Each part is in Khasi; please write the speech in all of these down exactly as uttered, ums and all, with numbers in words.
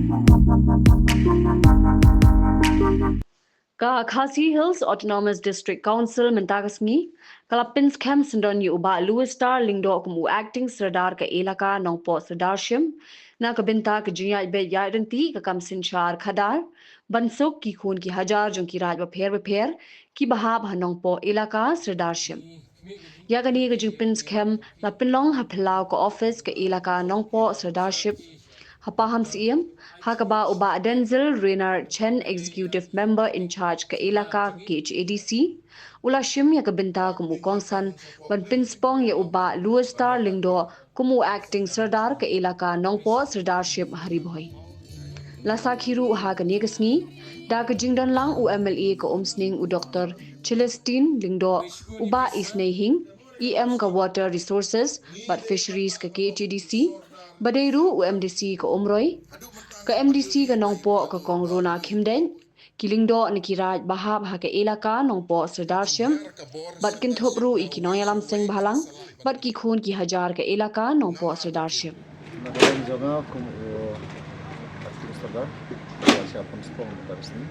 Ka Khasi Hills Autonomous District Council mynta ka sngi ka la pynskhem syndon ïa u Bah Louistar Lyngdoh kum u Acting Sardar ka Elaka Nongpoh Sardarship na ka bynta ka jingïaid beit ïaid ryntih ka kam synshar khadar ban suk ki khun ki hajar jong ki raid bapher bapher kiba hap ha Nongpoh Elaka Sardarship. Ïa kane ka jingpynskhem la pynlong ha phyllaw ka office ka Elaka Nongpoh Sardarship ha Pahamsyiem siem, ha kaba u Bah Denzil Reynard Chen, Executive Member in Charge ka Elaka ka K H A D C, u la shim ïa ka bynta kum u kongsan ban pynspong ïa u Bah Louistar Lyngdoh kum u Acting Sardar ka Elaka Nongpoh Sardarship ha Ri Bhoi. La sakhi ruh ha kane ka sngi da ka jingdon lang u M L A ka Umsning, u Doctor Celestine Lyngdoh, u Bah Isnei Hing, E M ka Water Resources bad Fisheries ka K H A D C, ba dei ruh u M D C ka Umroi, ka M D C ka Nongpoh ka Kong Rona Khymdeit, ki lyngdoh na ki raid ba hap ha ka Elaka Nongpoh Sardarship, bad kynthup ruh ïa ki nongïalam seng bhalang bad ki khun ki hajar ka Elaka Nongpoh Sardarship. Na ka liang jong nga kum u Acting Sardar, nga sa pynspong mynta ka sngi.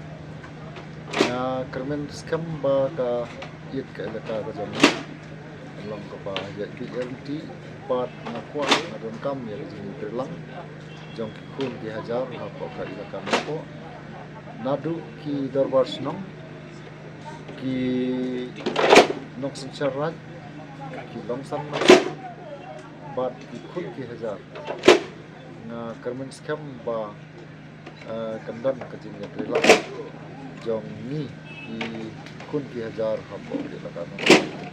Nga kyrmen skhem ba ka ïit ka Elaka ka jong ngi long kaba ïaid beit ïaid ryntih, bad nga kwah, nga donkam ïa ka jingïatreilang jong ki khun ki hajar hapoh ka Elaka Nongpoh, naduh ki dorbar shnong, ki nongsynshar raid, ki longsan nongsan, bad ki khun ki hajar. Nga kyrmen skhem ba, eh, kan don ka jingïatreilang jong ngi ki khun ki hajar hapoh ka Elaka Nongpoh.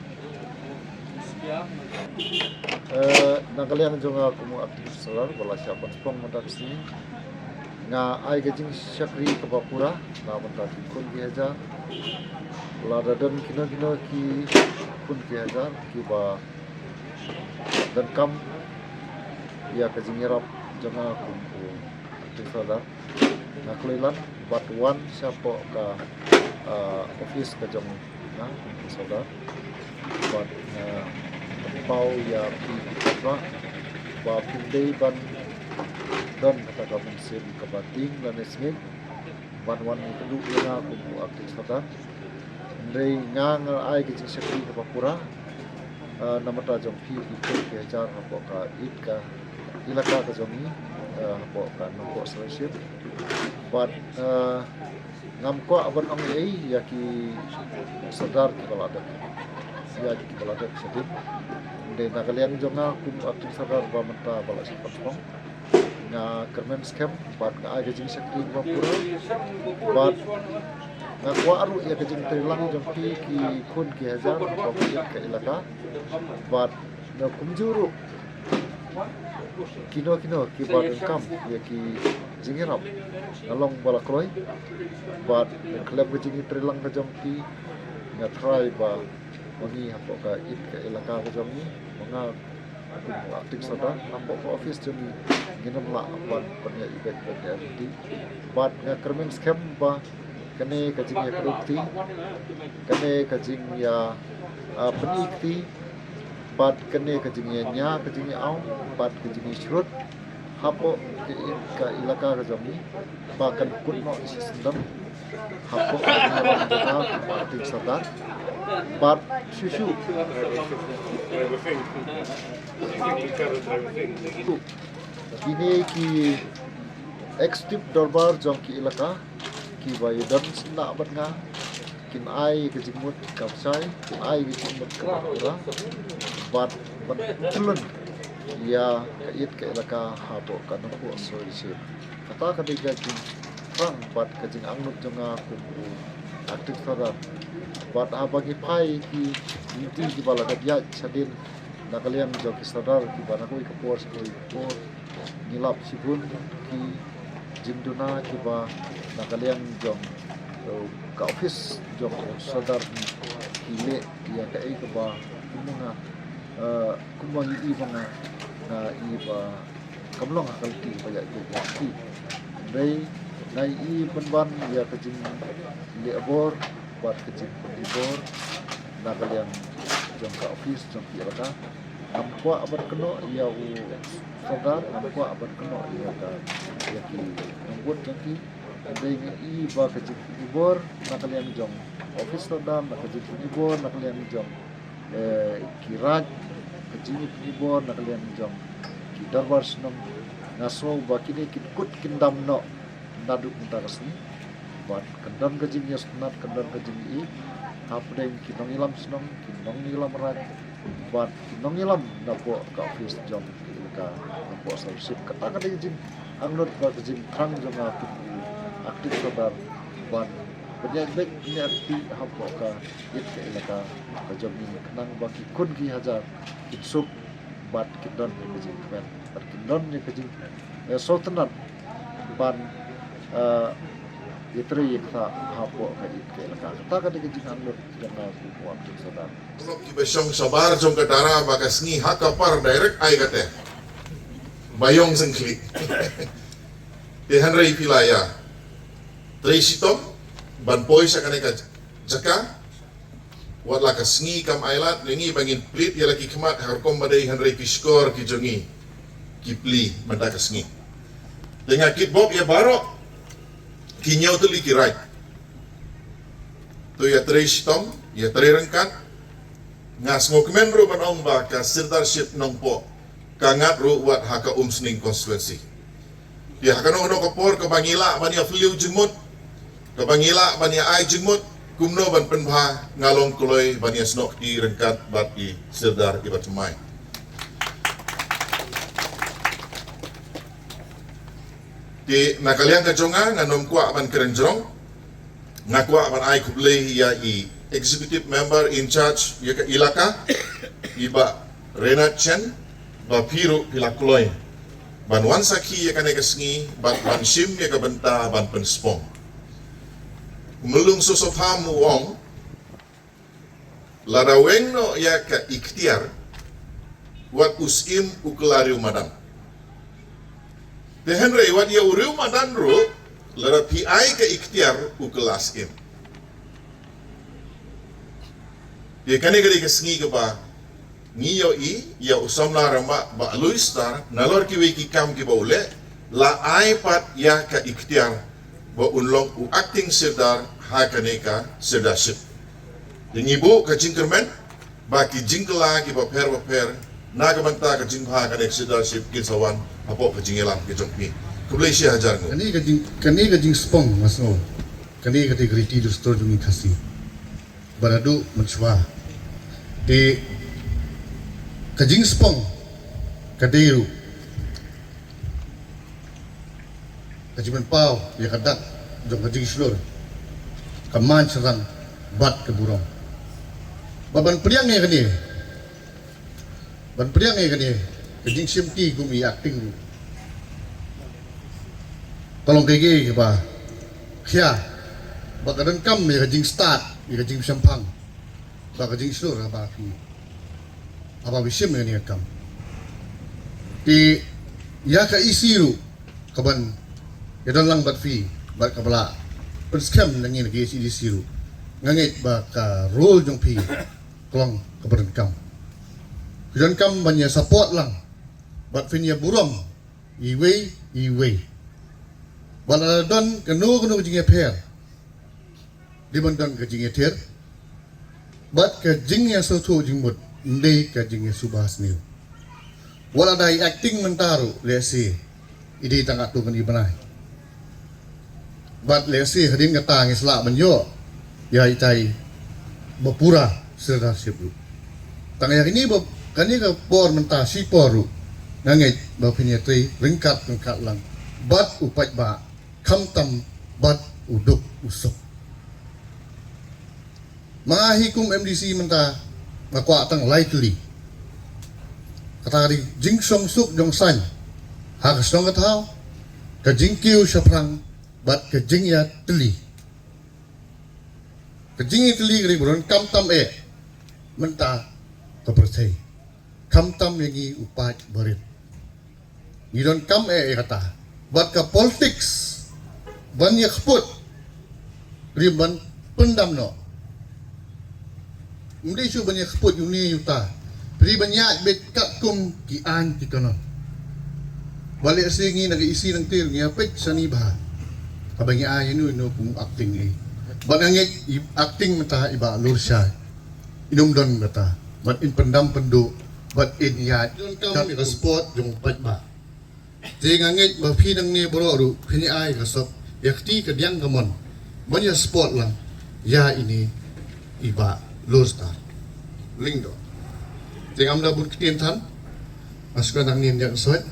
Eh, na ka liang jong nga kum u Acting Sardar ba la shah pynspong mynta ka sngi, nga ai ka jingshakri kaba pura na bynta ki khun ki hajar. Lada don kino kino ki khun ki hajar kiba donkam ïa ka jingïarap jong nga kum u Acting Sardar, nga khlem lad bad wan shapoh ka, ah, office ka jong nga kum u Sardar, bad nga pynpaw ïa phi paidbah ba phin dei ban don kata ka mynsiem kaba tieng lane sngewbha ban wan ïakynduh ïa nga kum u Acting Sardar. Hynrei nga nga ai ka jingshakri kaba pura, ah, na bynta jong phi ki khun ki hajar hapoh ka ïit ka Elaka ka jong ngi, ah, hapoh ka Nongpoh Sardarship. Bad, ah, ngam kwah ban ong ei ei ïa ki Sardar kiba la dep, ïa kiba la dep shadien. Hynrei na ka liang jong nga kum u Acting Sardar ba mynta ba la shah pynspong, nga kyrmen skhem bad nga ai ka jingshakri kaba pura, bad nga kwah ruh ïa ka jingïatreilang jong phi ki khun ki hajar hapoh ka Elaka, bad na kumjuh ruh kino kino kiba donkam ïa ki jingïarap, nga long ba la kloi, bad khlem ka jingïatreilang ka jong phi, nga tharai ba ma ngi hapoh ka ïit ka Elaka ka jong ngi, ma nga kum u Acting Sardar, hapoh ka office jong ngi, ngin ym lah ban pynïaid beit pynïaid ryntih. Bad nga kyrmen skhem ba kane ka jingïakynduh kti, kane ka jingïa, ah, pyni kti, bad kane ka jingïañia, ka jingïa-aw, bad ka jingïasyrut hapoh ka i-, ka Elaka ka jong ngi, ba kan kut noh shisyndon hapoh ka jingïarap jong nga kum u Acting Sardar. Bad shuh shuh, kine ki Executive Dorbar jong ki Elaka kiba ïadon sngewbha bad nga, kin ai ka jingmut kaba shai, kin ai ka jingmut kaba pura, bad ban pynkhlaiñ ïa ka ïit ka Elaka hapoh ka Nongpoh Sardarship. Kata ka dei ka jingthrang bad ka jingangnud jong nga kum u Acting Sardar. Bad haba ngi phai ki lynti kiba la dep ïaid shadien na ka liang jong ki Sardar kiba na kawei ka por sha kawei ka por, ngi lap shibun ki jingduna kiba na ka liang jong, eh, ka office jong u Sardar, ki leh ïa kaei kaba kumba nga, eh, kumba ngi i ba nga, nga i ba kam long ha ka lynti ba ïaid beit ïaid ryntih. Hynrei nga i pynban ïa ka jingleh bor bad ka jingpynbor na ka liang jong ka office jong ki Elaka. Ngam kwah ban kynnoh ïa u sordar, ngam kwah ban kynnoh ïa ka, ïa ki nongbud jong ki. Hynrei nga i ba ka jingpynibor na ka liang jong office sordar, na ka jingpynibor na ka liang jong, eh, ki raid, ka jingpynibor na ka liang jong ki dorbar shnong. Nga sngew ba kine kin kut kin dam noh naduh mynta ka sngi. Bad kan don ka jingïasynei, kan don ka jingïeit hapdeng ki nongïalam shnong, ki nongïalam raid, bad ki nongïalam napoh ka office jong ka elaka, napoh sawship. Kata ka dei ka jingangnud bad ka jingthrang jong nga kum u acting sordar ban pynïaid beit, pynïaid kti hapoh ka ïit ka elaka ka jong ngi, khnang ba ki khun ki hajar kin suk bad kin don ïa ka jingkmen bad kin don ïa ka jing, eh, sngewtynnat ban, eh, ïatrei ïa kata hapoh ka ïit ka elaka. Kata ka dei ka jingangnud jong nga kum u acting sordar. Ki ba shong shabar jong ka dara ba ka sngi ha ka par direct ai kata. Ba ïong sngewkhlieh. Te hynrei phi la ïa trei shitom ban poi sha kane ka jaka. Wat la ka sngi kam ailad, ïa ngi ba ngin plie ïa la ki khmat ha rukom ba dei, hynrei ki shkor ki jong ngi ki plie mynta ka sngi. Te nga kitbok ïa baroh ki hynñiew tylli ki raid. To ïa trei shitom, ïa trei ryngkat. Nga sngewkmen ruh ban ong ba ka sirdarship Nongpoh ka ngat ruh wat ha ka Umsning constituency. Te ha kano kano ka por kaba ngi lah ban ïa phylliew jingmut, kaba ngi lah ban ïa ai jingmut, kumno ban pynbha, nga long kloi ban ïa snoh kti ryngkat bad i sirdar i bathymmai. Te na ka liang ka jong nga, ngam kwah ban kren jrong. Nga kwah ban ai khublei ïa i executive member in charge ïa ka elaka, i Bah Renat Chen, ba phi ruh phi la kloi ban wan sakhi ïa kane ka sngi, ban, ban shim ïa ka bynta ban pynspong. Myllung Soso Pham u ong, lada weng noh ïa ka iktiar, wat u syiem u kylla riew madan. Te hynrei wat ïa u riew madan ruh, lada phi ai ka iktiar u kylla syiem. Te kane ka dei ka sngi kaba ngi ïohi ïa u samla rangbah Bah Aloysius Star, nalor kiwei ki kam kiba u leh, la ai pat ïa ka iktiar ba un long u acting sirdar ha kane ka sirdarship. Te ngi buh ka jingkyrmen ba ki jingkylla kiba pher ba pher na ka bynta ka jingbha kane ka sirdarship kin sa wan hapoh ka jingïalam ka jong phi. Khublei shihajar nguh. Kane ka jing, kane ka jingspong nga sngew, kane ka dei ka riti dustur jong ngi Khasi ba naduh mynshuwa. Te ka jingspong ka dei ruh ka jingpynpaw ïa ka dak jong ka jingshlur, ka man shyllangh bad ka burom. Ba ban pdiang ïa kane, ban pdiang ïa kane ka jingshimti kum i acting ruh, ka long kaei kaei kaba khia, ba ka donkam ïa ka jingstad, ïa ka jingshemphang, ba ka jingshlur haba phi, haba phi shim ïa kane ka kam. Te ïa ka E C ruh kaban ïadon lang bad phi, bad kaba la pynskhem na ngi na ka E C D C ruh, nga ngeit ba ka role jong phi ka long kaba donkam. Phi donkam ban ïa support lang bad phin ïa burom iwei iwei. Wat la don kano kano ka jingïapher, dei ban don ka jingïathir bad ka jingïasngewthuh jingmut, ym dei ka jingïasuba sniew. Wat la da i acting mynta ruh, lehse i dei tang katto katne bnai. Bad lehse hadien kata ngi sa lah ban ïoh ïa itai ba pura sirdarship ruh. Tang ïa kane ba, kane ka por mynta shipor ruh, nga ngeit ba phin ïatrei ryngkat ryngkat lang bad u paidbah, khamtam bad u duk u suk. Ma nga hi kum M D C mynta nga kwah tang lai tylli. Kata ka dei jingshongsuk jong saiñ ha ka shnong ka thaw, ka jingkiew shaphrang bad ka jingïatylli. Ka jingïatylli ka dei ba donkam tam eh mynta ka pyrthei, khamtam ïa ngi u paid barit. Ngi donkam eh ïa kata. Bad ka politics ban ïa kput, rim ban pyndam noh. Ym dei shuh ban ïa kput ïa une ïa uta. Phi ban ïaid beit katkum ki aiñ ki kanon. Ba lehse ngi na ka E C nangta ngi ïa peit shane bha. Haba ngi ai ïa uno uno kum u acting ei. Bad nga ngeit i acting mynta i Bah Lurshai, in ym don kata. Bad in pyndam pynduh bad in ïaid. Donkam ïa ka support jong u paidbah. Te nga ngeit ba phi nangne baroh ruh phin ïa ai ka sop ïa kti ka diang ka mon ban ïa support lang ïa ine i Bah Lurshai Lyngdoh. Te ngam da bun ktien than. Nga sngewkmen nangne ïa ka sop.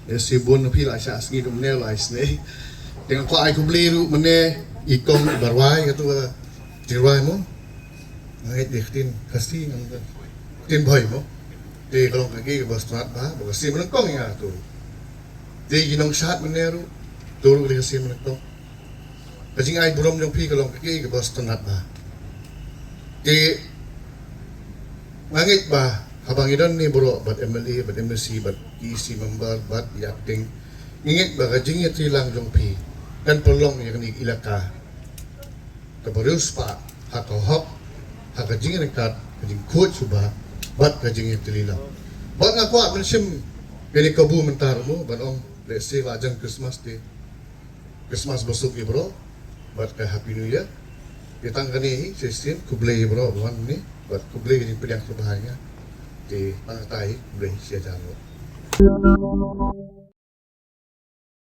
Ïa shi bun na phi la shah sngi kumne la isnei. Te nga kwah ai khublei ruh mynne i kong i Bah Rwai katu, eh, Tirwai mo. Nga ngeit dei ktien Khasi ngam da. Ktien Bhoi mo. Te ka long kawei kaba sngewtynnat bha, ba ka siem nyngkong ïa tu. Te ki nongshad mynne ruh, tu ruh ka dei ka siem nyngkong. Ka jingai burom jong phi ka long kawei kaba sngewtynnat bha. Te nga ngeit ba haba ngi don ne baroh bad M L A, bad M L C, bad E C member, bad i acting, nga ngeit ba ka jingïatreilang jong phi kan pynlong ïa kane ka ilaka kaba riewspah ha ka hok, ha ka jingïaryngkat, ka jingkhuid suba bad ka jingïatreilang. Bad nga kwah ban shim kane ka kabu mynta ruh mo ban ong, lehse la jan Christmas te, Christmas basuk ïa baroh bad ka Happy New Year. Ïa tang kane hi shisien, khublei ïa baroh ba wan ne, bad khublei ka jingpdiang sngewbha ïa nga. Te tang kata hi, khublei shi hajar nguh.